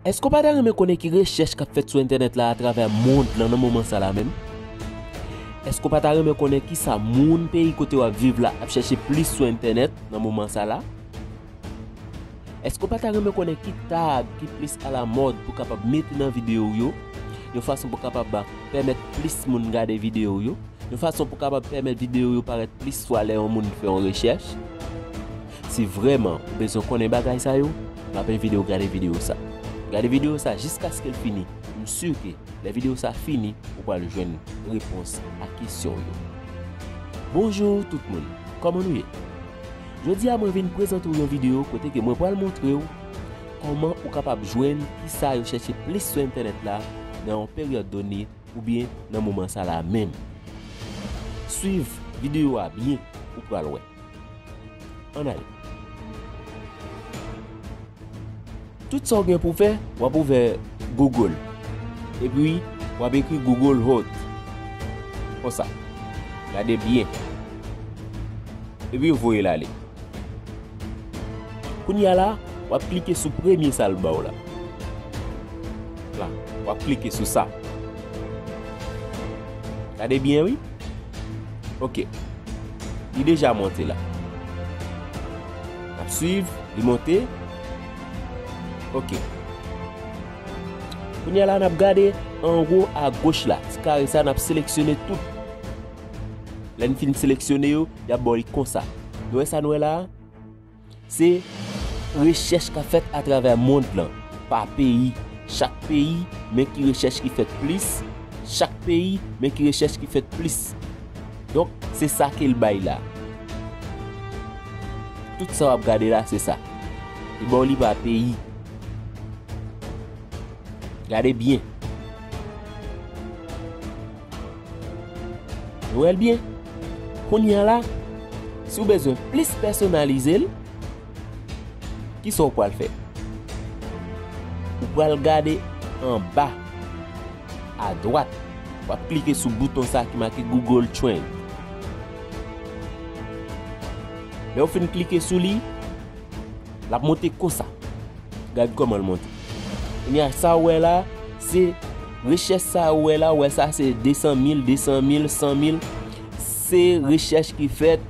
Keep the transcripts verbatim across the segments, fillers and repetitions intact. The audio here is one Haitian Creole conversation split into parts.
Èske w pa ta renmen konnen ki rechèch k ap fèt sou entènèt la atravè mond lan nan moman sa la menm? Èske w pa ta renmen konnen kisa moun peyi kote w ap viv la ap chèche plis sou entènèt nan moman sa la? Èske w pa ta renmen konnen ki tag ki plis alamòd pou w kapab mete nan videyo w yo, yon fason pou w kapab pèmèt plis moun gade videyo w yo? Yon fason pou kapab pèmèt videyo yo parèt plis fwa lè yon moun fè yon rechèch. Si vrèman ou bezwen konnen bagay sa yo, m ap envite w gade videyo sa. Gade videyo sa jiskaske l fini. M si ke lè videyo sa fini, ou pral jwenn repons a kesyon w yo. Bonjou tout moun, kòman nou ye? Jodi a mwen vin prezante w yon videyo kote ke mwen pral montre w kòman ou kapab jwenn kisa yo chèche plis sou entènèt la nan yon peryòd done oubyen nan moman sa la menm. Swiv videyo a byen, ou pral wè. Ann ale. Tout sa w gen pou w fè, w ap ouvè Google. Epi, w ap ekri Google Hot. Konsa. Gade byen. Epi, voye l ale. Kounye a la, w ap klike sou premye sa l ba w la. La, w ap klike sou sa. Gade byen, wi. Ok. Li deja monte la. N ap swiv, li monte. Ok. Kounye a la, n ap gade anwo agoch la, ti kare sa, n ap seleksyone tout. Lè n fin seleksyone yo, y ap ba w li konsa. Nou wè sa nou wè la a? Se rechèch k ap fèt atravè mond lan, pa peyi. Chak peyi, men ki rechèch ki fèt plis. Chak peyi, men ki rechèch ki fèt plis. Donk, se sa ke l bay la. Tout sa w ap gade la, se sa. Li ba w li pa peyi. Gade byen. Nou wè l byen? Kounye a la, si w bezwen plis pèsonalize l, kisa w pral fè? Ou pral gade anba, adwat, w ap klike sou bouton sa ki make Google Trend. Lè w fin klike sou li, l ap monte konsa. Gad kòman l monte. Kounye a, sa w wè la, se rechèch sa w wè la, w wè sa se de san mil, de san mil, san mil. Se rechèch ki fèt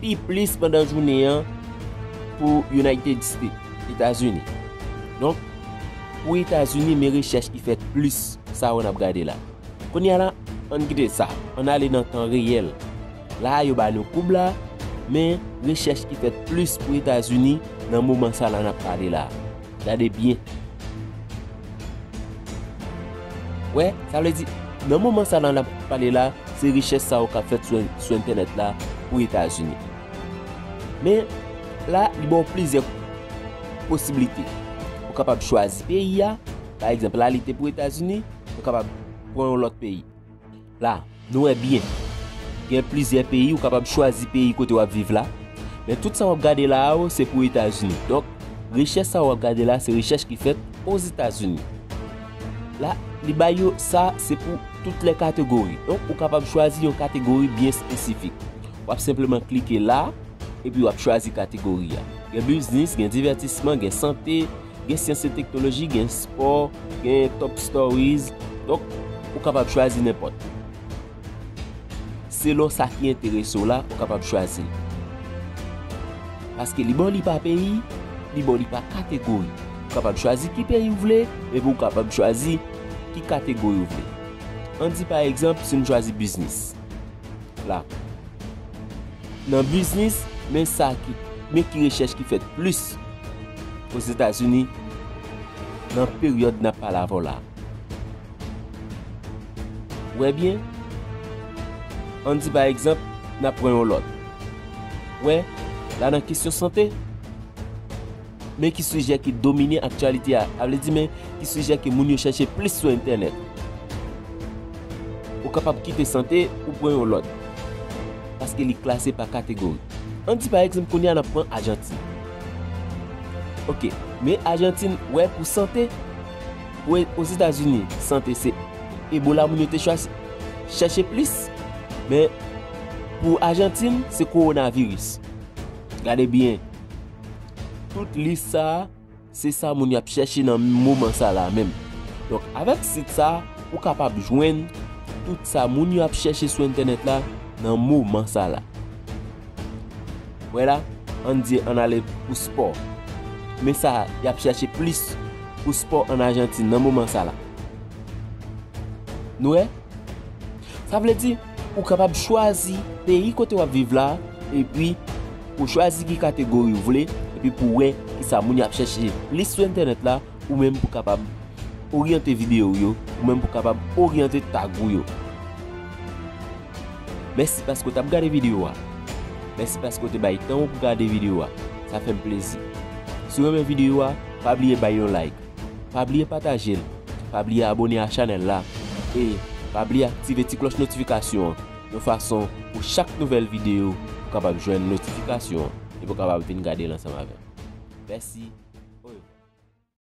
pi plis pandan jounen an pou United States, Etazini. Donk, pou Etazini, men rechèch ki fèt plis, sa w n ap gade la. Kounye a la, ann kite sa, ann ale nan tan reyèl. La a, yo ba nou koub la, men rechèch ki fèt plis pou Etazini nan moman sa la n ap pale la. Gade byen. Wè, sa vle di, nan moman sa la n ap pale la, se rechèch sa yo k ap fèt sou, sou entènèt la pou Etazini. Men, la, li ba w plizyè posiblite. Ou kapab chwazi peyi a, pa egzanp, la, li te pou Etazini, ou kapab pran yon lòt peyi. La, nou wè byen. Gen plizyè peyi, ou kapab chwazi peyi kote w ap viv la. Men tout sa w ap gade la a yo, se pou Etazini. Donk, rechèch sa w ap gade la, se rechèch ki fèt Ozetazini. La, li bay yo, sa, se pou tout lè kategori. Donk, ou kapab chwazi yon kategori byen espesifik. W ap senpleman klike la, epi w ap chwazi kategori a. Gen biznis, gen divètisman, gen sante, gen syans e teknoloji, gen spò, gen top stories. Donk, ou kapab chwazi nenpòt. Selon sa ki enterese w la, ou kapab chwazi l. Paske li ba w li pa peyi, li ba w li pa kategori. Ou kapab chwazi ki peyi w vle, epi ou kapab chwazi ki kategori w vle. Ann di pa egzanp, si n chwazi biznis. La. Nan biznis, men sa ki, men ki rechèch ki fèt plis Ozetazini nan peryòd n ap pale avè w la. Wè byen, ann di pa egzanp, n ap pran yon lòt. Wè, la nan kesyon sante, men ki sijè ki domine aktyalite a, a vle di men ki sijè ke moun yo chèche plis sou entènèt. Ou kapab kite sante, ou pran yon lòt. Paske li klase pa kategori. Ann di pa egzanp kounye a n ap pran Ajantin. Ok, men Ajantin, wè pou sante, pou Ozetazini, sante se Ebola moun yo te chwazi, chèche plis. Men pou Ajantin, se kowonaviris. Gade byen. Tout lis sa a, Se sa moun y ap chèche nan moman sa la menm. Donk, avèk sit sa, ou kapab jwenn tout sa moun yo ap chèche sou entènèt la nan moman sa la. Wè la, ann di ann ale pou spò. Men sa y ap chèche plis pou spò ann Ajantin nan moman sa la. Nou wè? Sa vle di, ou kapab chwazi peyi kote w ap viv la, epi ou chwazi ki kategori ou vle, epi pou wè kisa moun y ap chèche plis sou entènèt la, ou menm pou kapab oryante videyo w yo, ou menm pou kapab oryante tag ou yo. Mèsi paske w t ap gade videyo a. Mèsi paske w te bay tan w pou gade videyo a. Sa fè m plezi. Si w renmen videyo a, pa bliye bay yon like. Pa bliye pataje l. Pa bliye abone a chanèl la. E pa bliye aktive ti klòch notifikasyon an, yon fason pou chak nouvèl videyo ou kapab jwenn notifikasyon an epi ou kapab vin gade l ansanm avè m. Mèsi.